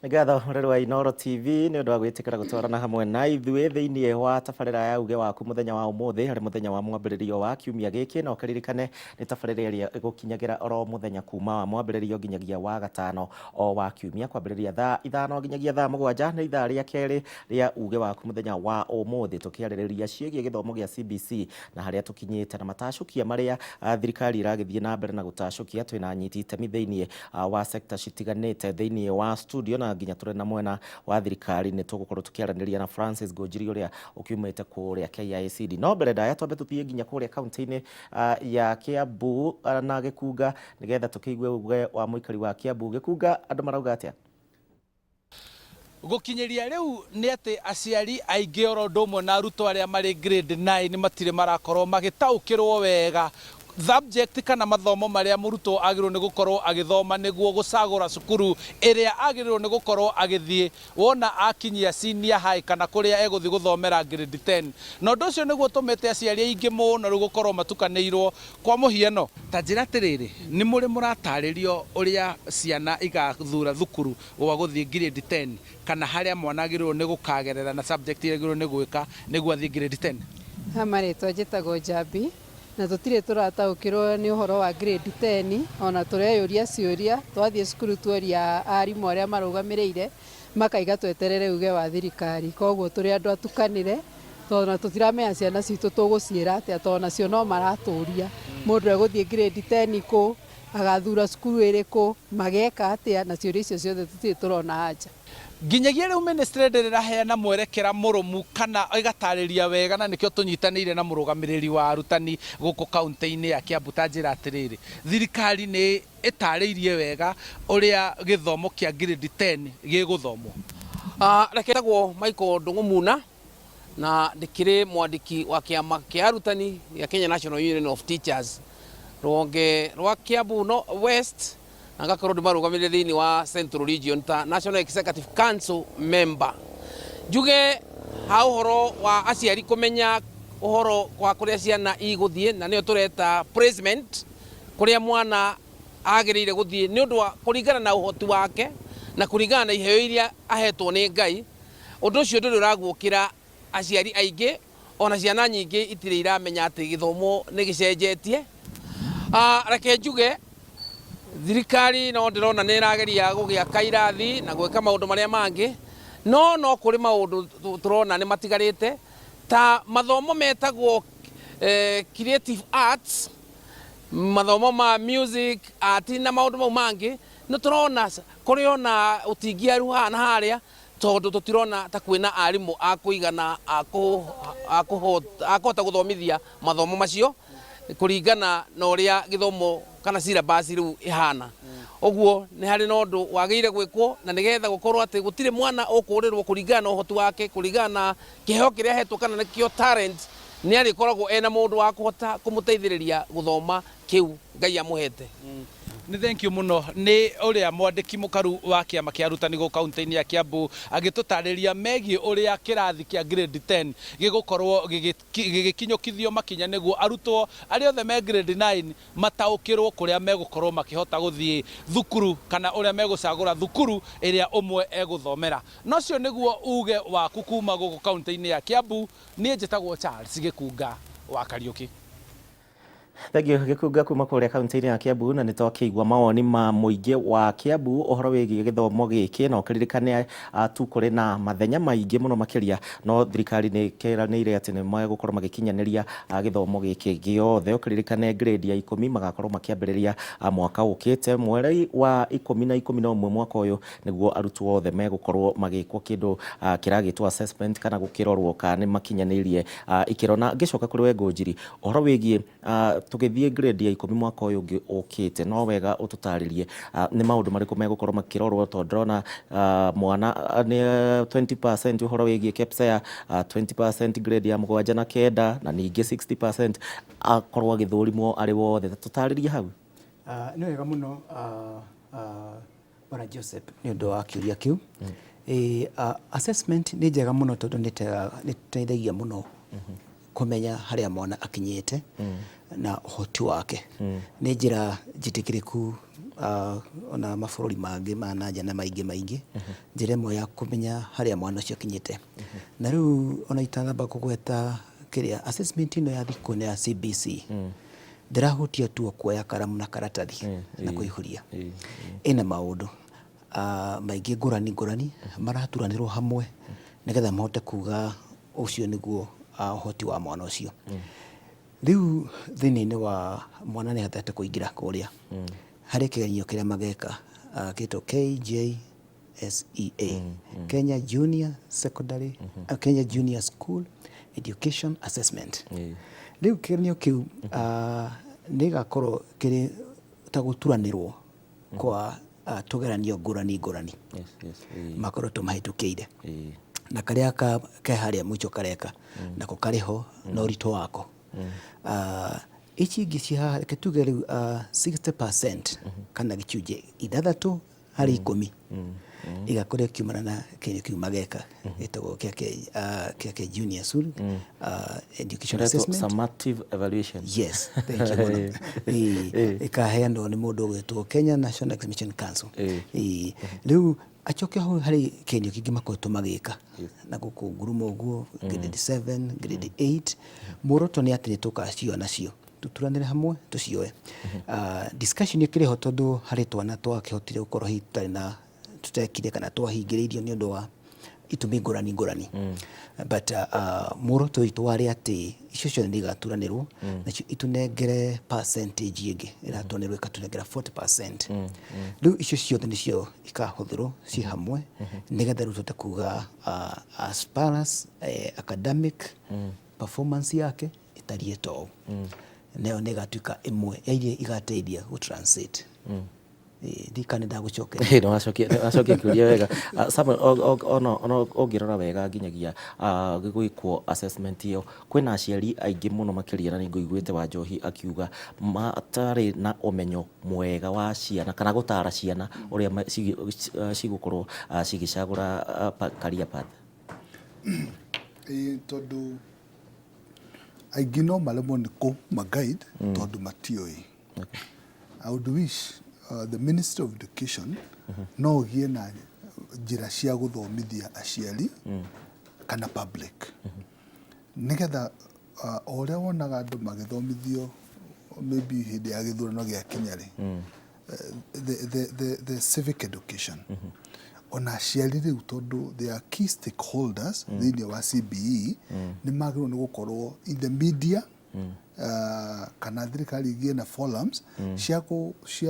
Nĩ ngatho mũrori wa Inooro TV nĩ ũndũ wa gwĩtĩkĩra gũtwarana hamwe na ithuĩ thĩinĩ wa tabarĩra ya uge waku mũthenya wa ũmũthĩ, harĩ mũthenya wa mwambĩrĩrio wa kiumia gĩkĩ. Na ũkĩririkane nĩ tabarĩra ĩrĩa ĩgũkinyagĩra oro mũthenya kuma wa mwambĩrĩrio nginyagia wa gatano o wa kiumia, kwambĩrĩria thaa 5 nginyagia thaa 7. Nĩ ithaa rĩa kerĩ rĩa uge waku mũthenya wa ũmũthĩ, tũkĩarĩrĩria ciĩgiĩ gĩthomo gĩa CBC na harĩa tũkinyĩte na matacũkia marĩa thirikari ĩragĩthiĩ na mbere na gũtacũkia. Twĩna anyiti itemi thĩinĩ wa sector citiganĩte thĩinĩ wa studio, na nginya tũrĩ na mwena wa thirikari. Nĩ tũgũkorwo tũkĩaranĩria na Francis Ngũnjiri ũrĩa ũkiumĩte kũrĩa KICD. No mbere ndaya, twambe tũthiĩ nginya kũrĩa kaunti-inĩ ya Kiambu na Gĩkunga, nĩgetha tũkĩigue uge wa mũikari wa Kiambu. Gĩkunga, andũ marauga atĩa? Gũkinyĩria rĩu nĩ atĩ aciari aingĩ oro ũndũ ũmwe na arutwo arĩa marĩ grade 9 matirĩ marakorwo magĩtaũkĩrwo wega subject kana mathomo marĩa mũrutwo agĩrĩirwo nĩ gũkorwo agĩthoma nĩguo gũcagũra cukuru ĩrĩa agĩrĩirwo nĩ gũkorwo agĩthiĩ wona akinyia senior high kana kũrĩa egũthiĩ gũthomera grade 10. Na ũndũ ũcio nĩguo ũtũmĩte aciari aingĩ mũno rĩu gũkorwo matukanĩirwo. Kwa mũhiano, ta njĩra atĩrĩrĩ, nĩ mũrĩ mũratarĩrio ũrĩa ciana igathura thukuru gwa gũthiĩ grade 10, kana harĩa mwana agĩrĩirwo nĩ gũkagerera na subject ĩrĩa agĩrĩirwo nĩ gwĩka nĩguo athiĩ grade 10? Ha marĩtwa njĩtagwo Njambi, na tũtirĩ tũrataũkĩrwo nĩ ũhoro wa grade 10. Ona tũreyũria ciũria, twathiĩ cukuru tuoria arimũ arĩa marũgamĩrĩire, makaiga tweterere uge wa thirikari. Koguo tũrĩ andũ atukanĩre, tondũ ona tũtiramenya ciana citũ tũgũciĩra atĩa, tondũ nacio no maratũria mũndũ egũthiĩ grade 10 kũ, agathura cukuru ĩrĩkũ, mageka atĩa, na ciũria icio ciothe tũtirĩ tũrona anja. Nginyagia rĩu ministry ndĩrĩ ĩraheana mwerekera mũrũmu kana ĩgatarĩria wega, na nĩkĩo tũnyitanĩire na mũrũgamĩrĩri wa arutani gũkũ kaunti-inĩ ya Kiambu. Ta njĩra atĩrĩrĩ, thirikari nĩ ĩtarĩirie wega ũrĩa gĩthomo kĩa grade 10 gĩgũthomwo? Reke njĩtagwo Michael Ndung'u Muna, na ndĩkĩrĩ mwandĩki wa kĩama kĩa arutani gĩa Kenya National Union of Teachers, rũhonge rwa Kiambu no West, na ngakorwo ndĩmarũgamĩrĩire thĩinĩ wa Central Region ta National Executive Council member. Njuge ha ũhoro wa aciari kũmenya ũhoro wa kũrĩa ciana igũthiĩ, na nĩyo tũreta placement, kũrĩa mwana agĩrĩire gũthiĩ nĩ ũndũ wa kũringana na ũhoti wake na kũringana na iheo iria ahetwo nĩ Ngai. Ũndũ ũcio ndũrĩ ũraguũkĩra aciari aingĩ, ona ciana nyingĩ itirĩ iramenya atĩ gĩthomo nĩ gĩcenjetie. Reke njuge thirikari no ndĩrona nĩ ĩrageria gũgĩaka irathi na gwĩka maũndũ marĩa mangĩ, no no kũrĩ maũndũ tũrona nĩ matigarĩte ta mathomo metagwo creative arts, mathomo ma music, art na maũndũ mau mangĩ. Nĩ tũrona kũrĩ ona ũtingiaru haha na harĩa, tondũ tũtirona ta kwĩna arimũ a kũigana a kũhota gũthomithia mathomo macio kũringana na ũrĩa gĩthomo kana syllabus rĩu ĩhana. Ũguo nĩ harĩ na ũndũ wagĩrĩire gwĩkwo, na nĩgetha gũkorwo atĩ gũtirĩ mwana ũkũrĩrwo kũringana na ũhoti wake, kũringana na kĩheo kĩrĩa ahetwo kana nĩkĩo talent, nĩ arĩkoragwo ena mũndũ wa kũhota kũmũteithĩrĩria gũthoma kĩu Ngai amũhete. Nĩ thengiũ mũno nĩ ũrĩa mwandĩki mũkaru wa kĩama kĩa arutani gũkũ kaunti-inĩ ya Kiambu agĩtũtarĩria megiĩ ũrĩa kĩrathi kĩa grade 10 gĩgũkorwo gĩgĩkinyũkithio makinya, nĩguo arutwo arĩa othe me grade 9 mataũkĩrwo kũrĩa megũkorwo makĩhota gũthiĩ thukuru, kana ũrĩa megũcagũra thukuru ĩrĩa ũmwe egũthomera. Na ũcio nĩguo uge waku kuma gũkũ kaunti-inĩ ya Kiambu. Niĩ njĩtagwo Charles Gĩkunga wa Kariũki. Thengiũ Gĩkunga kuma kũrĩa kaunti-inĩ ya Kiambu. Na nĩ twakĩigua mawoni ma mũingĩ wa Kiambu ũhoro wĩgiĩ gĩthomo gĩkĩ. Na ũkĩririkane tu kũrĩ na mathenya maingĩ mũno makĩria, no thirikari nĩ ĩkĩranĩire atĩ nĩ megũkorwo magĩkinyanĩria gĩthomo gĩkĩ gĩothe. Ũkĩririkane grade ya 10 magakorwo makĩambĩrĩria mwaka ũkĩte, mweri wa 10 na 11 mwaka ũyũ, nĩguo arutwo othe megũkorwo magĩkwo kĩndũ kĩragĩtwo assessment, kana gũkĩrorwo kana nĩ makinyanĩirie ikĩro. Na ngĩcoka kũrĩ we Ngũnjiri, ũhoro wĩgiĩ tũgĩthiĩ grade ya 10 mwaka ũyũ ũngĩ ũkĩte, no wega ũtũtarĩrie nĩ maũndũ marĩkũ megũkorwo makĩrorwo, tondũ ndĩrona mwana nĩ 20% ũhoro wĩgiĩ KPSEA, 20% grade ya 7 na 9, na ningĩ 60% akorwo agĩthũrimwo arĩ wothe. Tũtarĩrie hau. Nĩ wega mũno, Bwana Joseph, nĩ ũndũ wa kĩũria kĩu. Assessment nĩ njega mũno, tondũ nĩ ĩteithagia mũno kũmenya harĩa mwana akinyĩte na ũhoti wake. Nĩ njĩra njĩtĩkĩrĩku. ona mabũrũri mangĩ ma na nja na maingĩ maingĩ, njĩra ĩmwe ya kũmenya harĩa mwana ũcio akinyĩte. Na rĩu ona itanamba kũgweta kĩrĩa assessment ĩno ya thikũ ĩno ya CBC, ndĩrahutia tu o kuoya karamu na karatathi na kũihũria. Ĩna maũndũ maingĩ ngũrani ngũrani maraturanĩrwo hamwe nĩgetha mahote kuga ũcio nĩguo ũhoti wa mwana ũcio. Rĩu thĩinĩ wa mwana nĩ ahotete kũingĩra kũrĩa harĩ kĩgeranio kĩrĩa mageka gĩtwo KJSEA, Kenya Junior Secondary, Kenya Junior School Education Assessment. Rĩu kĩgeranio kĩu nĩ gĩgakorwo kĩrĩ ta gũturanĩrwo kwa tũgeranio ngũrani ngũrani makorwo tũmahĩtũkĩire, na karĩa ke harĩa mũico kareka nako karĩ ho na ũritũ wako. Ici ingĩ ci haha, reke tuge rĩu 60% kana gĩcunjĩ 6 harĩ 10 igakorwo ikiumana na kĩgeranio kĩu mageka gĩtagwo kĩa junior school education Kĩretwo assessment. Summative evaluation. Yes, thank you mũno. Ĩkaheanwo nĩ mũndũ ũgwĩtwo Kenya National Examination Council. Rĩu acoke hau harĩ kĩgeranio kĩngĩ makoretwo magĩka na gũkũ ngurumo ũguo, grade 7, grade 8. Muoroto nĩ atĩ nĩ tũkacioa nacio tuturanĩre hamwe tũcioe. Discussion ĩkĩrĩ ho tondũ harĩ twana twakĩhotire gũkorwo hihi tũtarĩ na tũtekire kana twahingĩrĩirio nĩ ũndũ wa itũmi ngũrani ngũrani, but muoroto witũ warĩ atĩ icio ciothe nĩ igaturanĩrwo nacio itũnengere percentage ĩngĩ ĩratuanĩrwo ĩkatũnengera 40%. Rĩu icio ciothe nĩcio ikahũthĩrwo ciĩ hamwe nĩgetha rĩu tũhote kuga as far as academic performance yake ĩtariĩ ta ũũ, nayo nĩ ĩgatuĩka ĩmwe ya iria igateithia gũ translate. Ndikane ndagũcokeria. Nĩ wacokia kĩũria wega. Samuel, ona ũngĩrora wega nginyagia gwĩkwo assessment ĩyo, kwĩna aciari aingĩ mũno makĩria, na nĩngũiguĩte Wanjohi akiuga matarĩ na ũmenyo mwega wa ciana kana gũtara ciana ũrĩa cigũkorwo cigĩcagũra career path. Ĩĩ, tondũ aingĩ no maremwo nĩ kũma-guide tondũ matiũĩ. I would wish the Ministry of Education no ũgĩe na njĩra cia gũthomithia aciari kana public nĩgetha o ũrĩa wonaga andũ magĩthomithio maybe hĩndĩ ya gĩthurano gĩakinya rĩ, the civic education, ona aciari rĩu, tondũ they are key stakeholders thĩinĩ wa CBE, nĩ magĩrĩirwo nĩ gũkorwo in the media kana thirikari igĩe na forums cia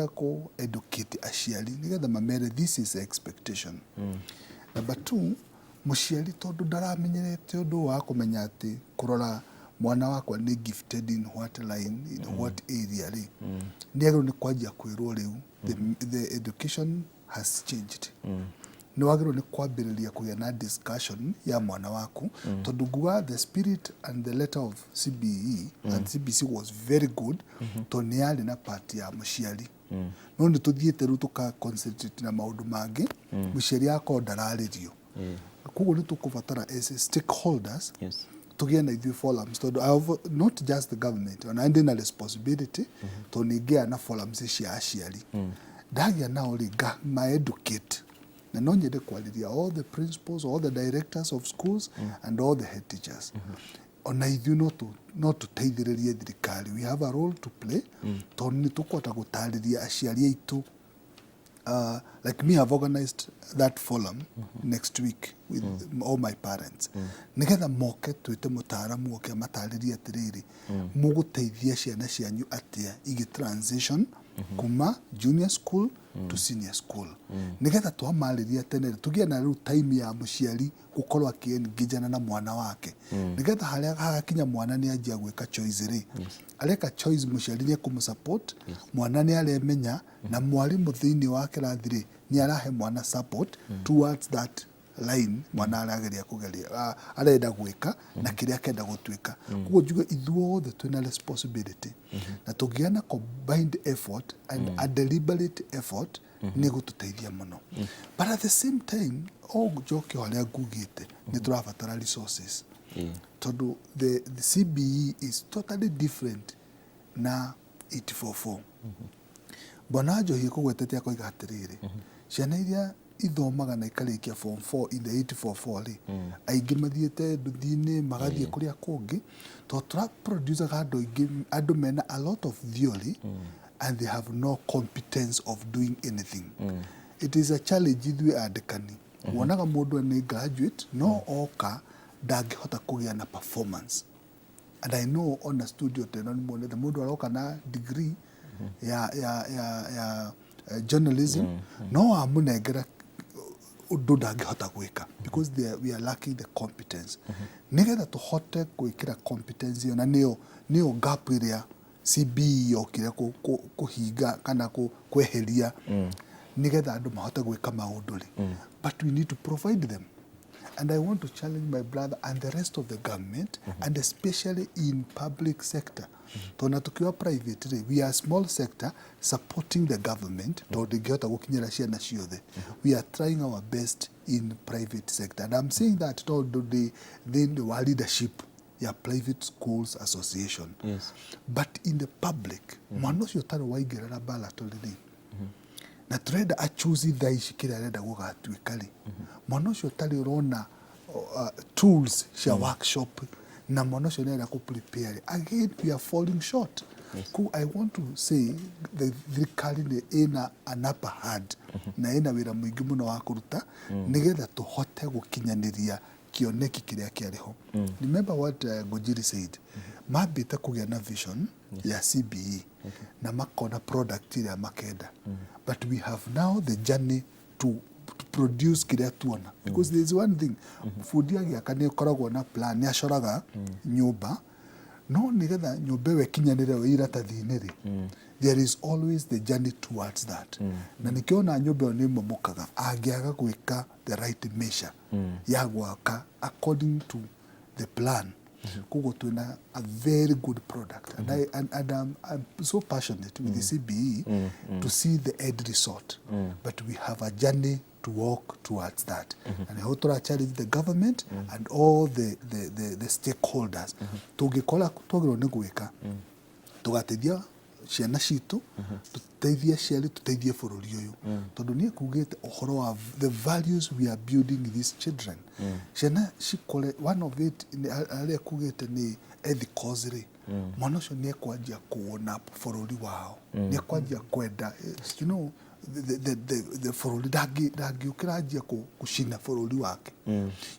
kũ educate aciari nĩgetha mamere this is expectation. Number two, mũciari tondũ ndaramenyerete ũndũ wa kũmenya atĩ kũrora mwana wakwa nĩ gifted in what line, in what area rĩ, nĩ agĩrĩirwo nĩ kwanjia kwĩrwo rĩu the education has changed, nĩ wagĩrĩirwo nĩ kwambĩrĩria kũgĩa na discussion ya mwana waku, tondũ nguga the spirit and the letter of CBE and CBC was very good tondũ nĩ yarĩ na part ya mũciari, no nĩ tũthiĩte rĩu tũka concentrate na maũndũ mangĩ, mũciari akorwo ndararĩrio. Koguo nĩ tũkũbatara as stakeholders tũgĩe na ithuĩ forums, tondũ I have, not just the government, ona ndĩ na responsibility tondũ nĩ ngĩaga na forums cia aciari, ndagĩa nao rĩ, nga ma educate, na no nyende kwarĩria all the principals, all the directors of schools and all the head teachers. Ona ithuĩ no tũteithĩrĩrie thirikari, we have a role to play, tondũ nĩ tũkũhota gũtarĩria aciari aitũ. Like me, I've organized that forum next week with all my parents nigetha moke twĩte mũtaaramu oke amatarĩrie atĩrĩrĩ, mũgũteithia ciana cianyu atĩa igĩ transition kuma junior school to senior school, nigetha twamarĩria tene tũgĩe na rĩu time ya mũciari gũkorwo akĩ-engage-ana na mwana wake, nigetha harĩa hagakinya mwana nĩ anjia gwĩka choice rĩ, areka choice, mũciari nĩ ekũmũ-support mwana, nĩ aremenya, na mwarimũ thĩinĩ wa kĩrathi rĩ, nĩ arahe mwana support towards that line mwana arageria kũgeria, arenda gwĩka na kĩrĩa akenda gũtuĩka. Koguo njuge ithuothe twĩna responsibility, na tũngĩgĩa na combined effort and a deliberate effort nĩ gũtũteithia mũno. But at the same time, o njoke o harĩa ngugĩte, nĩ tũrabatara resources, tondũ the CBE is totally different na 844. Bwana Njohi ekũgwetete akoiga atĩrĩrĩ, ciana iria ithomaga na ikarĩkia form 4 in the 844 rĩ, aingĩ mathiĩte nduthi-inĩ, magathiĩ kũrĩa kũngĩ, tondũ tũraproducaga andũ aingĩ, andũ mena a lot of theory and they have no competence of doing anything. It is a challenge ithuĩ andĩkani. Wonaga mũndũ nĩ graduate no oka ndangĩhota kũgĩa na performance. And I know ona studio ta ĩno nĩ muonete mũndũ aroka na degree ya journalism, no wamũnengera ũndũ ndangĩhota gwĩka because we are lacking the competence. Nĩgetha tũhote gwĩkĩra competence ĩyo, na nĩyo gap ĩrĩa CBE yokire kũhinga kana kweheria nĩgetha andũ mahote gwĩka maũndũ rĩ, but we need to provide them. And I want to challenge my brother and the rest of the government, and especially in public sector. Tondũ tukiwa private rĩ, we are a small sector supporting the government, tondũ ndĩngĩhota gũkinyĩra ciana ciothe. We are trying our best in private sector. And I'm saying that tondũ ndĩ thĩinĩ wa leadership ya Private Schools Association. But in the public, mwana ũcio ũtarĩ waingĩra laboratory rĩ, na tũrenda achoose thaa ici kĩrĩa arenda gũgatuĩka rĩ, mwana ũcio ũtarĩ ũrona tools cia workshop, na mwana ũcio nĩ arenda kũ prepare rĩ, again we are falling short. Koguo I want to say the thirikari nĩ ĩna an upper hand na ĩna wĩra mũingĩ mũno wa kũruta nĩgetha tũhote gũkinyanĩria kĩoneki kĩrĩa kĩarĩ ho. Remember what Ngũnjiri said, mambĩte kũgĩa na vision ya CBE na makona product ĩrĩa makenda, but we have now the journey to produce kĩrĩa tuona, because there is one thing, bundi agĩaka nĩ ĩkoragwo na plan, nĩ acoraga nyũmba, no nĩgetha nyũmba ĩyo ĩkinyanĩre o iratathi-inĩ rĩ, there is always the journey towards that. Na nĩkĩo ona nyũmba ĩyo nĩ ĩmomokaga angĩaga gwĩka the right measure ya gwaka according to the plan. Koguo twĩna a very good product, and I'm so passionate with the CBE to see the end result, but we have a journey to walk towards that. And nĩho tũra challenge the government and all the stakeholders. Tũngĩkora twagĩrĩirwo nĩ gwĩka, tũgateithia ciana citũ, tũteithie aciari, tũteithie bũrũri ũyũ, tondũ niĩ kugĩte ũhoro wa the values we are building these children, ciana cikore one of it nĩ- arĩa kugĩte nĩ ethicals rĩ, mwana ũcio nĩ ekwanjia kuona bũrũri wao, nĩ ekwanjia kwenda the bũrũri, ndangĩũkĩra anjia gũcina bũrũri wake.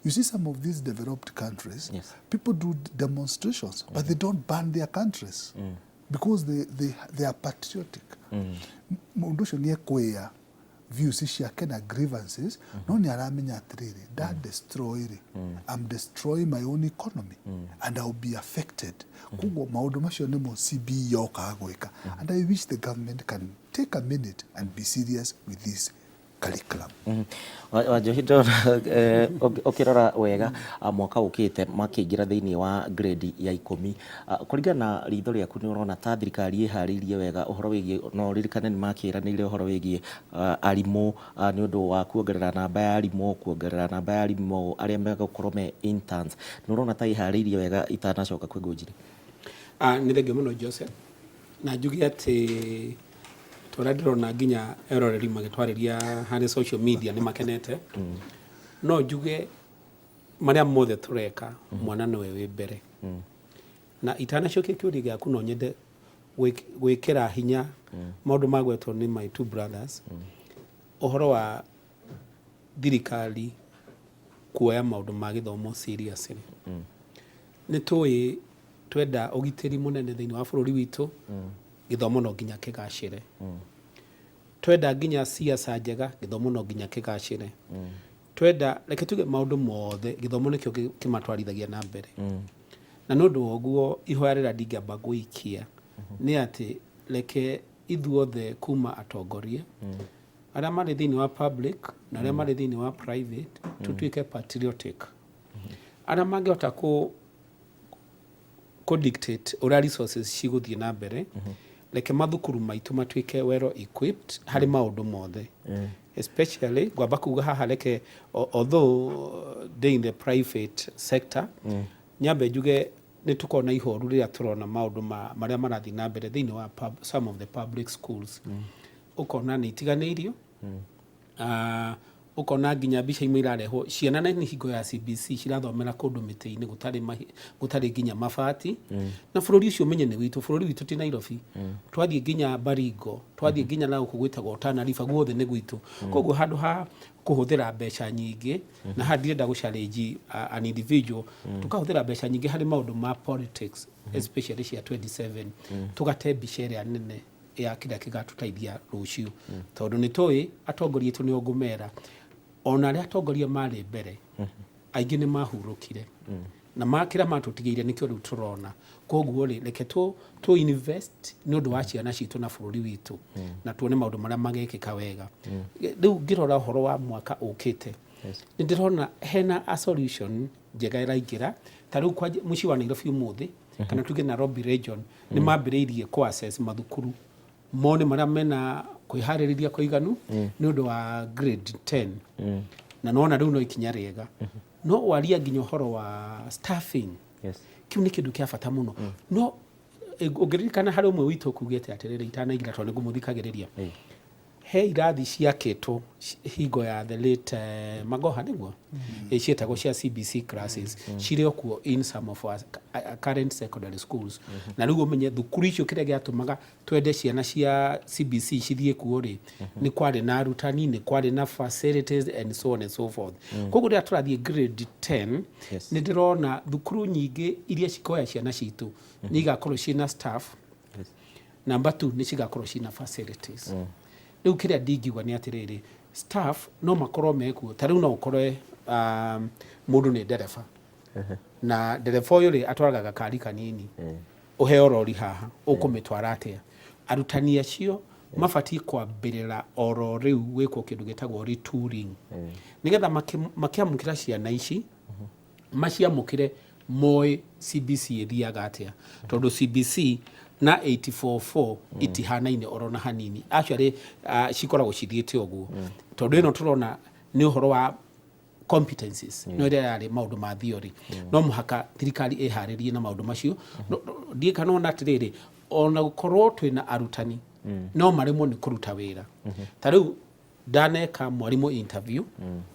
You see, some of these developed countries, people do demonstrations, but they don't burn their countries because they are patriotic. Mũndũ ũcio nĩ ekwĩa views ciake na grievances, no nĩ aramenya atĩrĩrĩ, nda destroy rĩ, I'm destroying my own economy and I'll be affected. Koguo maũndũ macio nĩmo CBE yokaga gwĩka, and I wish the government can take a minute and be serious with this curriculum. Wanjohi, ndĩrona ũkĩrora wega, mwaka ũkĩte makĩingĩra thĩinĩ wa grade ya 10. Kũringana na ritho rĩaku, nĩ ũrona ta thirikari ĩharĩirie wega ũhoro wĩgiĩ, no ũririkane nĩ makĩranĩire ũhoro wĩgiĩ arimũ, nĩ ũndũ wa kuongerera namba ya arimũ, kuongerera namba ya arimũ arĩa megũkorwo me interns? Nĩ ũrona ta ĩharĩirie wega itanacoka kwĩ Ngũnjiri? Nĩ thengio mũno, Joseph, na njuge atĩ tũrĩa ndĩrona nginya eroreri magĩtwarĩria harĩ social media nĩ makenete. No njuge marĩa mothe tũreka, mwana nĩwe wĩ mbere. Na itanacokia kĩũria gĩaku, no nyende gwĩkĩra hinya maũndũ magwetwo nĩ my two brothers, ũhoro wa thirikari kuoya maũndũ ma gĩthomo seriously. Nĩ tũĩ twenda ũgitĩri mũnene thĩinĩ wa bũrũri witũ, gĩthomo no nginya kĩgacĩre. Twenda nginya siasa njega, gĩthomo no nginya kĩgacĩre. Twenda, reke tuge, maũndũ mothe, gĩthomo nĩkĩo kĩmatwarithagia na mbere. Na nĩ ũndũ wa ũguo, ihoya rĩrĩa ndingĩamba gũikia nĩ atĩ reke ithuothe, kuma atongoria arĩa marĩ thĩinĩ wa public na arĩa marĩ thĩinĩ wa private, tũtuĩke patriotic, arĩa mangĩhota kũ dictate ũrĩa resources cigũthiĩ na mbere. Reke mathukuru maitũ matuĩke well equipped harĩ maũndũ mothe, especially ngwamba kuga haha, reke although they in the private sector, nyambe njuge nĩ tũkorwo na ihoru rĩrĩa tũrona maũndũ marĩa marathiĩ na mbere thĩinĩ wa some of the public schools. Ũkona nĩ itiganĩirio. Ũkona nginya mbica imwe irarehwo ciana na nĩ hingo ya CBC cirathomera kũndũ mĩtĩ-inĩ gũtarĩ gũtarĩ nginya mabati. Na bũrũri ũcio ũmenye nĩ witũ, bũrũri witũ ti Nairobi. Twathiĩ nginya Baringo, twathiĩ nginya na gũkũ gwĩtagwo Tana River, guothe nĩ gwitũ. Koguo handũ ha kũhũthĩra mbeca nyingĩ, na haha ndirenda gũ challenge an individual, tũkahũthĩra mbeca nyingĩ harĩ maũndũ ma politics, especially cia 27, tũgate mbica ĩrĩa nene ya kĩrĩa kĩgatũteithia rũciũ. Tondũ nĩ tũĩ atongoria aitũ nĩo ngũmera, ona arĩa atongoria marĩ mbere, aingĩ nĩ mahurũkire. Na kĩrĩa matũtigĩire nĩkĩo rĩu tũrona. Koguo rĩ, reke tũ invest nĩ ũndũ wa ciana citũ na bũrũri witũ, na tuone maũndũ marĩa magekĩka wega. Rĩu ngĩrora ũhoro wa mwaka ũkĩte, nĩ ndĩrona hena a solution njega ĩraingĩra. Ta rĩu kwa mũciĩ wa Nairobi ũmũthĩ, kana tuge Nairobi region, nĩ mambĩrĩirie kũ assess mathukuru mone marĩa mena kwĩharĩrĩria kũiganu nĩ ũndũ wa grade 10. Na nona rĩu no ikinya rĩega. No waria nginya ũhoro wa staffing. Kĩu nĩ kĩndũ kĩa bata mũno. No ũngĩririkana harĩ ũmwe witũ kugĩte atĩrĩrĩ, itanaingĩra tondũ nĩ ngũmũthikagĩrĩria. He irathi ciakĩtwo hingo ya the late Magoha nĩguo? Ciĩtagwo cia CBC classes. Cirĩ o kuo in some of our current secondary schools. Na rĩu ũmenye thukuru icio kĩrĩa gĩatũmaga twende ciana cia CBC cithiĩ kuo rĩ, nĩ kwarĩ na arutani, nĩ kwarĩ na facilities and so on and so forth. Koguo rĩrĩa tũrathiĩ grade 10, nĩ ndĩrona thukuru nyingĩ iria cikoya ciana citũ nĩ igakorwo ciĩna staff. Number 2, nĩ cigakorwo ciĩna facilities. Rĩu kĩrĩa ndingiuga nĩ atĩrĩrĩ, staff no makorwo mekuo. Ta rĩu no ũkore mũndũ nĩ ndereba. Na ndereba ũyũ rĩ, atwaraga gakari kanini. Ũheo rori haha, ũkũmĩtwara atĩa? Arutani acio mabatiĩ kwambĩrĩra oro rĩu gwĩkwo kĩndũ gĩtagwo retooling. Nĩgetha makĩamũkĩra ciana ici, maciamũkĩre moĩ CBC ĩthiaga atĩa. Tondũ CBC na 844 itihanaine oro na hanini. Actually, cikoragwo cithiĩte ũguo. Tondũ ĩno tũrona nĩ ũhoro wa competencies, no ĩrĩa yarĩ maũndũ ma theory. No mũhaka thirikari ĩharĩrie na maũndũ macio. Ndiĩ kana ona atĩrĩrĩ, ona gũkorwo twĩna arutani, no maremwo nĩ kũruta wĩra. Ta rĩu ndaneka mwarimũ interview,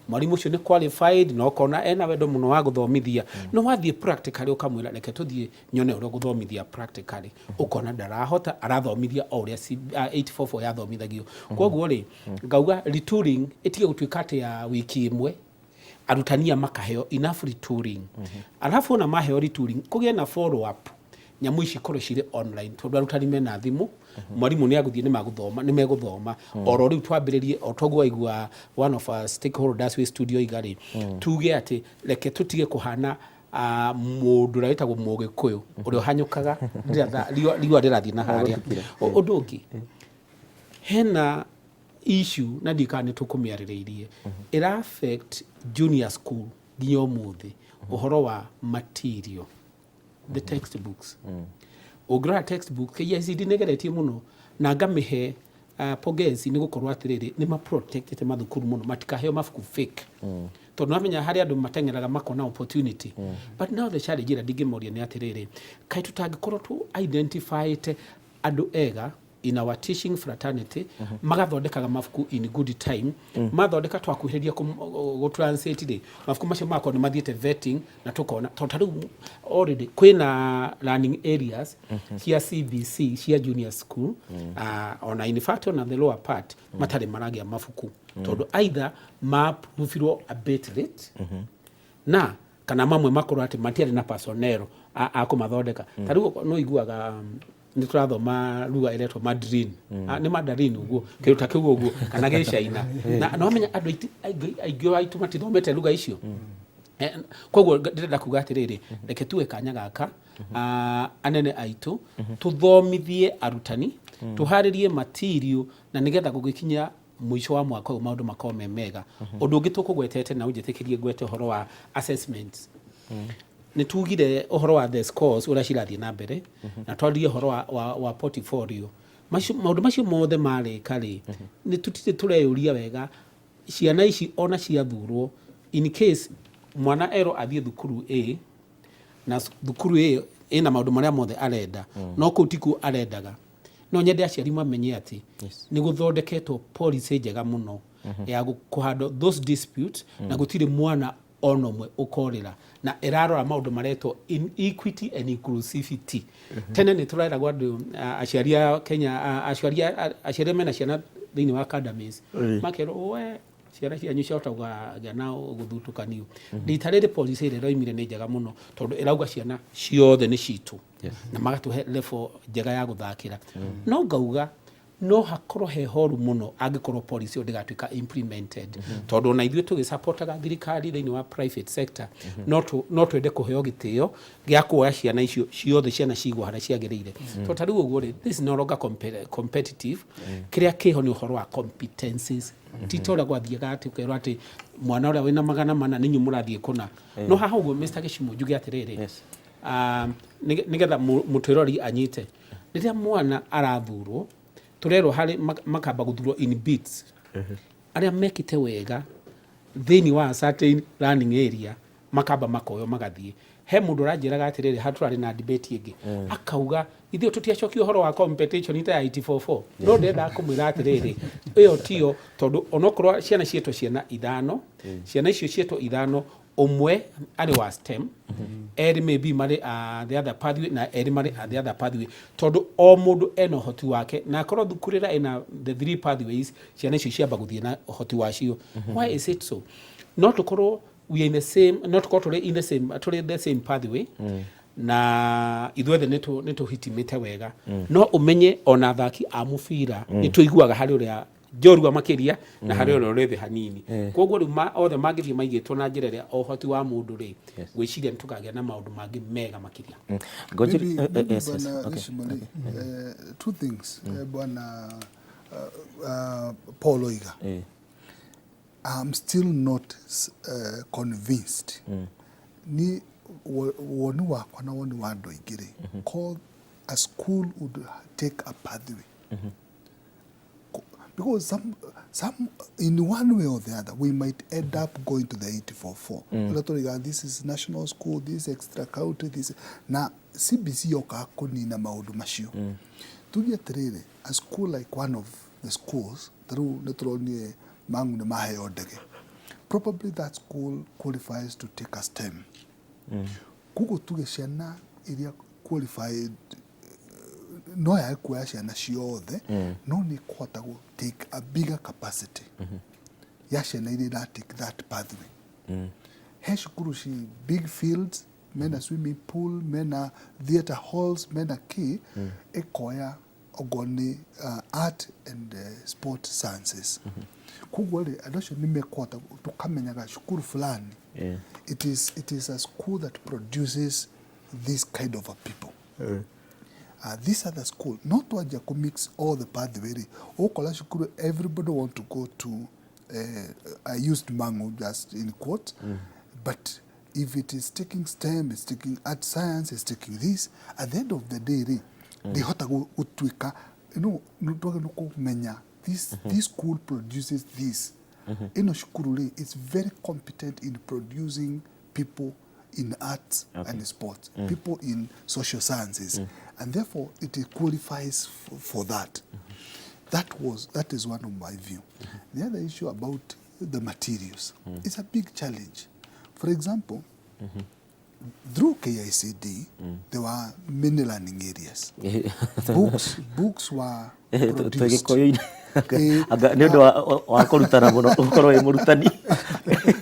mwarimũ ũcio nĩ qualified na ũkona ena wendo mũno wa gũthomithia, no wathiĩ practically ũkamwĩra reke tũthiĩ nyone ũrĩa ũgũthomithia practically, ũkona ndarahota, arathomithia o ũrĩa 844 yathomithagio. Koguo rĩ, ngauga retooling ĩtige gũtuĩka atĩ ya wiki ĩmwe, arutani aya makaheo enough retooling. Alafu ona maheo retooling, kũgĩe na follow up, nyamũ ici ikorwo cirĩ online, tondũ arutani mena thimũ, mwarimũ nĩ agũthiĩ, nĩ magũthoma, nĩ megũthoma oro rĩu. Twambĩrĩrie o toguo waigua one of our stakeholders wĩ studio iga rĩ, tuge atĩ reke tũtige kũhana mũndũ ũrĩa wĩtagwo Mũgĩkũyũ ũrĩa ũhanyũkaga riũa rĩrathiĩ na harĩa. Ũndũ ũngĩ, hena issue na ndiũĩ kana nĩ tũkũmĩarĩrĩirie, ĩra affect junior school nginya ũmũthĩ, ũhoro wa material, the textbooks. Ũngĩrora textbook, KICD nĩ ĩgeretie mũno na ngamĩhe pongezi nĩ gũkorwo atĩrĩrĩ, nĩ maprotectĩte mathukuru mũno matikaheo mabuku fake, tondũ namenya harĩ andũ mateng'eraga makona opportunity. But now the challenge ĩrĩa ndingĩmoria nĩ atĩrĩrĩ, kaĩ tũtangĩkorwo tũ identifyĩte andũ ega in our teaching fraternity magathondekaga mabuku in good time, mathondeka twakuhĩrĩria gũ translate rĩ, mabuku macio magakorwo nĩ mathiĩte vetting na tũkona, tondũ ta rĩu already kwĩna learning areas cia CBC cia junior school, ona in fact ona the lower part matarĩ maragĩa mabuku, tondũ either ma-approvirwo a bit late na kana mamwe makorwo atĩ matiarĩ na personnel a kũmathondeka. Ta rĩu no iguaga nĩ tũrathoma lugha ĩretwo Mandarin. Nĩ Mandarin ũguo, kĩndũ ta kĩu ũguo, kana gĩcaina, na no wamenya andũ aingĩ aitũ matithomete lugha icio. Koguo ndĩrenda kuga atĩrĩrĩ, reke tuwe kanya gaka, anene aitũ, tũthomithie arutani, tũharĩrie material, na nĩgetha gũgĩkinya mũico wa mwaka ũyũ maũndũ makorwo me mega. Ũndũ ũngĩ tũkũgwetete na ũnjĩtĩkĩrie ngwete ũhoro wa assessments, nĩ tugire ũhoro wa the scores ũrĩa cirathiĩ na mbere, na twaririe ũhoro wa portfolio. Macio maũndũ macio mothe marĩka rĩ, nĩ tũtirĩ tũreyũria wega ciana ici ona ciathurwo, in case mwana erwo athiĩ thukuru A na thukuru ĩyo ĩna maũndũ marĩa mothe arenda, no kũu tikuo arendaga. No nyende aciari mamenye atĩ nĩ gũthondeketwo policy njega mũno ya kũhandle those disputes, na gũtirĩ mwana ona ũmwe ũkorĩra, na ĩrarora maũndũ maretwo inequity and inclusivity. Tene nĩ tũreragwo andũ aciari a Kenya, aciari mena ciana thĩinĩ wa academies, makerwo, "We, ciana cianyu ciahota gũkagĩa na gũthutũkanio." Rita rĩrĩ policy ĩrĩa ĩroimire nĩ njega mũno, tondũ ĩrauga ciana ciothe nĩ citũ, na magatũhe level njega ya gũthakĩra. No ngauga no hakorwo he horu mũno angĩkorwo policy ĩyo ndĩgatuĩka implemented, tondũ ona ithuĩ tũgĩsupportaga thirikari thĩinĩ wa private sector, no twende kũheo gĩtĩo gĩa kuoya ciana icio ciothe, ciana cigwo harĩa ciagĩrĩire, tondũ ta rĩu ũguo rĩ, this is no longer competitive. Kĩrĩa kĩho nĩ ũhoro wa competencies. Ti ta ũrĩa gwathiaga atĩ ũkerwo atĩ mwana ũrĩa wĩna 400 nĩ inyuĩ mũrathiĩ kũna. No haha ũguo, Mr. Gĩcimũ, njuge atĩrĩrĩ, nĩgetha mũtwĩrori anyite, rĩrĩa mwana arathurwo, tũrerwo harĩ makamba gũthurwo in bits, arĩa mekĩte wega thĩinĩ wa certain learning area makamba makoywo magathiĩ. He mũndũ ũranjĩraga atĩrĩrĩ, ha tũrarĩ na debate ĩngĩ, akauga ithuĩ tũtiacokia ũhoro wa competition ta ya 844. No ndendaga kũmwĩra atĩrĩrĩ, ĩyo tiyo, tondũ onokorwo ciana ciĩtwo ciana ithano, ciana icio ciĩtwo ithano, ũmwe arĩ wa STEM, erĩ maybe marĩ the other pathway, na erĩ marĩ the other pathway, tondũ o mũndũ ena ũhoti wake, na akorwo thukuru ĩrĩa ĩna the three pathways, ciana icio ciamba gũthiĩ na ũhoti wacio. Why is it so? No tũkorwo we are in the same, no tũkorwo tũrĩ in the same, tũrĩ the same pathway, na ithuothe nĩ tũhitimĩte wega, no ũmenye ona athaki a mũbira nĩ tũiguaga harĩ ũrĩa njorua makĩria na harĩ ũrĩa ũrĩ thĩ hanini. Koguo rĩu othe mangĩthiĩ maigĩtwo na njĩra ĩrĩa ũhoti wa mũndũ rĩ, ngwĩciria nĩ tũkagĩa na maũndũ mangĩ mega makĩria. Ngojiri, Maybe yes. Bwana Gĩcimũ rĩ, two things, Bwana Paul Oiga. I'm still not convinced. Ni woni wakwa na woni wa andũ aingĩ rĩ, call a school would take a pathway. Because some, in one way or the other, we might end up going to the 844. Ũrĩa tũraiga, this is national school, this is extra county, this na CBC yokaga kũnina maũndũ macio. Tuge atĩrĩrĩ, a school like one of the schools, ta rĩu nĩ tũronire Mang'u nĩ maheo ndege. Probably that school qualifies to take a STEM. Koguo tuge ciana iria qualified no yage kuoya ciana ciothe, no nĩ kũhota gũ take a bigger capacity ya ciana iria ira take that pathway. He cukuru ci big fields, mena swimming pool, mena theatre halls, mena kĩ, ĩkoya okorwo nĩ art and sport sciences. Koguo rĩ, andũ acio nĩ mekũhota, tũkamenyaga cukuru fulani, it is a school that produces this kind of a people. This other school, not twanjia kũ mix all the pathway rĩ, ũgũkora cukuru everybody want to go to, I used Mangu just in quote, but if it is taking STEM, it's taking art science, it's taking this, at the end of the day rĩ, ndĩhota gũtuĩka, nĩ twagĩrĩirwo kũmenya this school produces this. Ĩno cukuru rĩ, it's very competent in producing people in arts and sports, people in social sciences, and therefore it qualifies for that. That is one of my view. The other issue about the materials is a big challenge. For example, through KICD, there were many learning areas. Books were Twĩ produced. Gĩkũyũ-inĩ. Anga nĩ ũndũ wa kũrutana mũno ũkorwo wĩ mũrutani.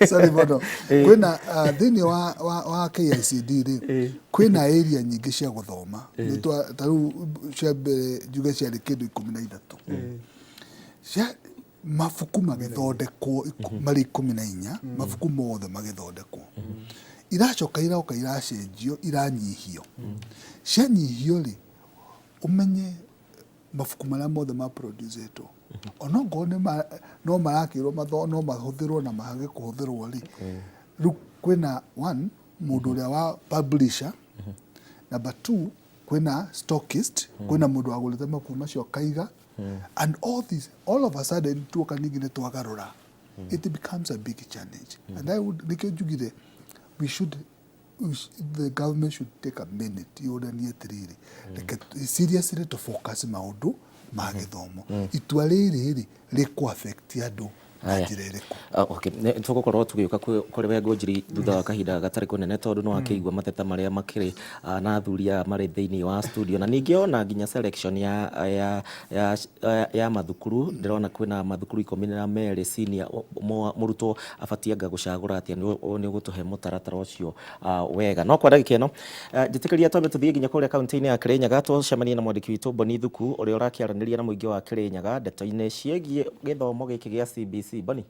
Sorry mũno. Kwĩna thĩinĩ wa KICD rĩ, kwĩna area nyingĩ cia gũthoma. Ta rĩu cia mbere njuge ciarĩ kĩndũ 13. Cia mabuku magĩthondekwo marĩ 14, mabuku mothe magĩthondekwo. Iracoka iroka iracenjio, iranyihio. Cianyihio rĩ, ũmenye mabuku marĩa mothe ma producetwo onokorwo no marakĩrwo no mahũthĩrwo na mage kũhũthĩrwo rĩ, rĩu kwĩna one mũndũ ũrĩa wa publisher, number two kwĩna stockist, kwĩna mũndũ wagũrĩte mabuku macio akaiga, and all this, all of a sudden tuoka ningĩ nĩ twagarũra, it becomes a big challenge. And I would, nĩkĩo njugire we should The government should take a minute yũranie atĩrĩrĩ, reke seriously to focus maũndũ ma gĩthomo. Itua rĩrĩ rĩ rĩkũ affect andũ na Haya. njĩra ĩrĩkũ? Okay. Tũgũkorwo tũgĩũka kũrĩ we Ngũnjiri thutha wa kahinda gatarĩ kũnene, tondũ nĩ wakĩigua mateta marĩa makĩrĩ na athuri aya marĩ thĩinĩ wa studio, na ningĩ ona nginya selection ya mathukuru. Ndĩrona kwĩna mathukuru 12 senior. Mũrutwo abatiĩ anga gũcagũra atĩa? Nĩ ũgũtũhe mũtaratara ũcio wega. No kwa ndagĩka ĩno, njĩtĩkĩria twambe tũthiĩ nginya kũrĩa kaunti-inĩ ya Kĩrĩnyaga, tũcemanie na mwandĩki witũ Boni Thuku, ũrĩa ũrakĩaranĩria na mũingĩ wa Kĩrĩnyaga ndeto-inĩ ciĩgiĩ gĩthomo gĩkĩ gĩa CBC. Boni.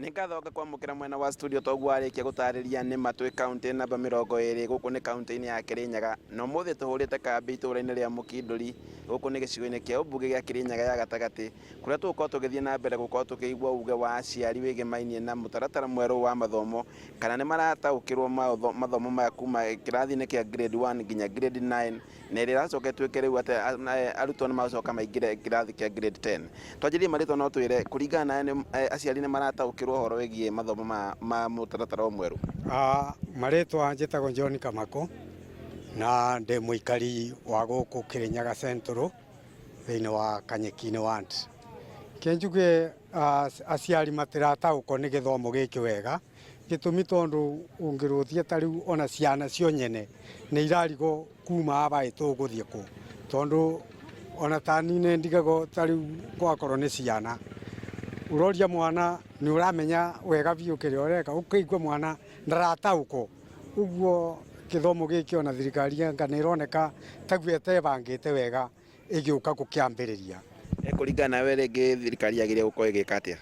Nĩ ngatho ngakwamũkĩra mwena wa studio. Toguo warĩkia gũtarĩria, nĩ ma twĩ kaunti namba 20. Gũkũ nĩ kaunti-inĩ ya Kĩrĩnyaga, na ũmũthĩ tũhũrĩte kambi itũũra-inĩ rĩa Mũkindũri. Gũkũ nĩ gĩcigo-inĩ kĩa ũmbunge gĩa Kĩrĩnyaga ya gatagatĩ, kũrĩa tũgũkorwo tũgĩthiĩ na mbere gũkorwo tũkĩigua uge wa aciari wĩgĩmainie na mũtaratara mwerũ wa mathomo, kana nĩ marataũkĩrwo mathomo maya kuma kĩrathi-inĩ kĩa grade 1 nginya grade 9, na ĩrĩa ĩracoka ĩtuĩke rĩu atĩ arutwo nĩ magũcoka maingĩre kĩrathi kĩa grade 10. Twanjĩrĩrie marĩtwa, no twĩre kũringana nawe nĩ aciari nĩ marataũkĩrwo ũhoro wĩgiĩ mathomo ma mũtaratara ũyũ mwerũ? Marĩtwa njĩtagwo John Kamako na ndĩ mũikari wa gũkũ Kĩrĩnyaga Central thĩinĩ wa Kanyeki-inĩ ward. Ke njuge aciari matirataũkwo nĩ gĩthomo gĩkĩ wega, gĩtũmi tondũ ũngĩrũthia ta rĩu ona ciana cio nyene nĩ irarigwo kuma aba tũgũthiĩ kũ, tondũ ona tani nĩ ndigagwo. Ta rĩu gwakorwo nĩ ciana, ũroria mwana nĩ ũramenya wega biũ kĩrĩa ũreka, ũkaigua mwana ndarataũkwo. Ũguo gĩthomo gĩkĩ ona thirikari anga nĩ ĩroneka taguo ĩtebangĩte wega ĩgĩũka gũkĩambĩrĩria. Kũringana nawe rĩngĩ thirikari yagĩrĩire gũkorwo ĩgĩka atĩa?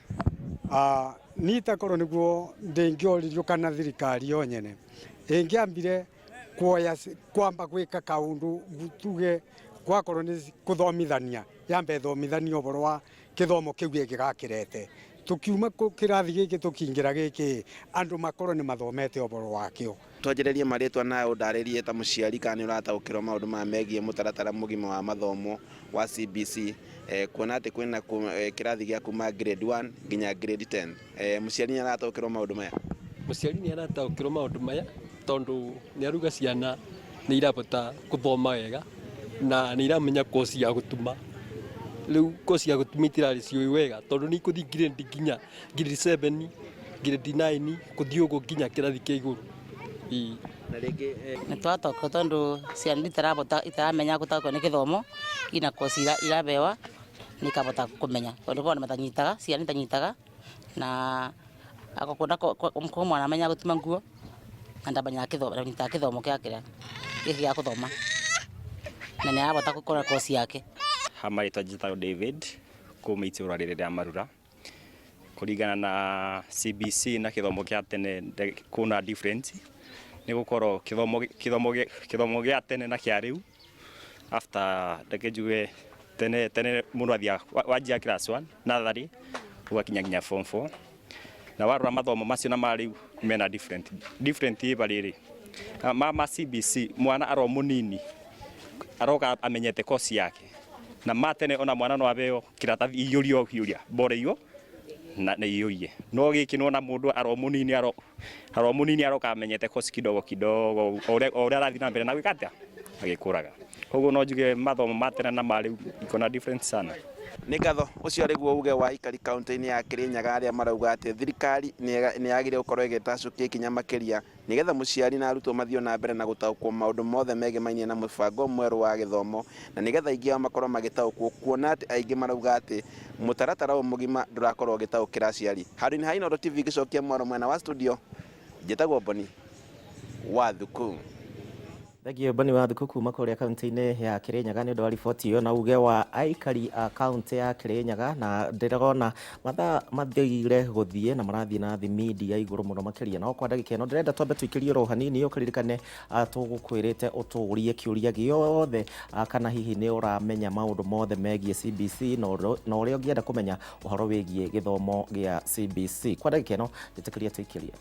Niĩ takorwo nĩguo ndĩngĩoririo kana thirikari yo nyene ĩngĩambire kuoya kwamba gwĩka kaũndũ, tuge gwakorwo nĩ kũthomithania, yambe ĩthomithanie ũhoro wa gĩthomo kĩu gĩgakĩrete tũkiuma kĩrathi gĩkĩ tũkĩingĩra gĩkĩ, andũ makorwo nĩ mathomete ũhoro wakĩo. Twanjĩrĩrie marĩtwa, nawe ũndarĩrie ta mũciari kana nĩ ũrataũkĩrwo maũndũ maya megiĩ mũtaratara mũgima wa mathomo wa CBC, kuona atĩ kwĩna kĩrathi gĩa kuma grade 1 nginya grade 10. Mũciari nĩ arataũkĩrwo maũndũ maya? Mũciari nĩ arataũkĩrwo maũndũ maya, tondũ nĩ aruga ciana nĩ irabota gũthoma wega na nĩ iramenya koci ya gũtuma. Rĩu koci ya gũtuma itirarĩ ciũĩ wega, tondũ nĩ ikũthiĩ grade nginya grade 7, grade 9, gũthiĩ ũguo nginya kĩrathi kĩa igũrũ. Ĩĩ. Na rĩngĩ Nĩ twataũkĩrwo tondũ ciana itarabota itaramenya gũtaũkĩrwo nĩ gĩthomo, ina koci irabewa nĩ ikabota kũmenya, tondũ korwo nĩ matanyitaga ciana itanyitaga na agakũna ko mwana amenya gũtuma nguo na ndamenyaga gĩthomo, ndanyitaga gĩthomo kĩa kĩrĩa gĩkĩ gĩa gũthoma, na nĩ arabota gũkora koci yake. Ha marĩtwa njĩtagwo David kuma itũra rĩrĩ rĩa Marura. Kũringana na CBC na gĩthomo kĩa tene, kwĩna difference, nĩ gũkorwo kĩthomo gĩa tene na kĩa rĩu, after reke njuge tene tene mũndũ athiaga wanjia class 1 nursery ũgakinya nginya form 4, na warora mathomo macio na ma rĩu mena different ĩ rĩrĩ ma CBC, mwana aro mũnini aroka amenyete kosi yake, na ma tene ona mwana no abeo kiratathi iyũrio hiũria bora iyo na iyũrie. No gĩkĩ nona mũndũ aro mũnini aroka amenyete kosi kidogo kidogo o ũrĩa arathiĩ na mbere na gwĩka atĩa, agĩkũraga. Koguo no njuge mathomo ma tene na ma rĩu iko na difference sana. Nĩ ngatho. Ũcio arĩguo uge wa aikari kaunti-inĩ ya Kĩrĩnyaga, arĩa marauga atĩ thirikari nĩ yagĩrĩire gũkorwo ĩgĩtacũkia ikinya makĩria nĩgetha mũciari na arutwo mathiĩ na mbere na gũtaũkwo maũndũ mothe megemainie na mũbango mwerũ wa gĩthomo, na nĩgetha aingĩ ao makorwo magĩtaũkwo, kuona atĩ aingĩ marauga atĩ mũtaratara ũyũ mũgima ndũrakorwo ũgĩtaũkĩra aciari. Handũ-inĩ ha Inooro TV ngĩcokia mwaro mwena wa studio, njĩtagwo Boni wa Thuku. Thengiũ Boni wa Thuku kuma kũrĩa kaunti-inĩ ya Kĩrĩnyaga nĩ ũndũ wa riboti ĩyo na uge wa aikari a kaunti ya Kĩrĩnyaga. Na ndĩrona mathaa mathire gũthiĩ na marathiĩ na thimindi ya igũrũ mũno makĩria. No kwa ndagĩka ĩno ndĩrenda twambe tũikĩrie oro hanini, ũkĩririkane tũgũkwĩrĩte ũtũũrie kĩũria gĩothe, kana hihi nĩ ũramenya maũndũ mothe megiĩ CBC na ũrĩa ũngĩenda kũmenya ũhoro wĩgiĩ gĩthomo gĩa CBC. Kwa ndagĩka ĩno njĩtĩkĩria tũikĩrie.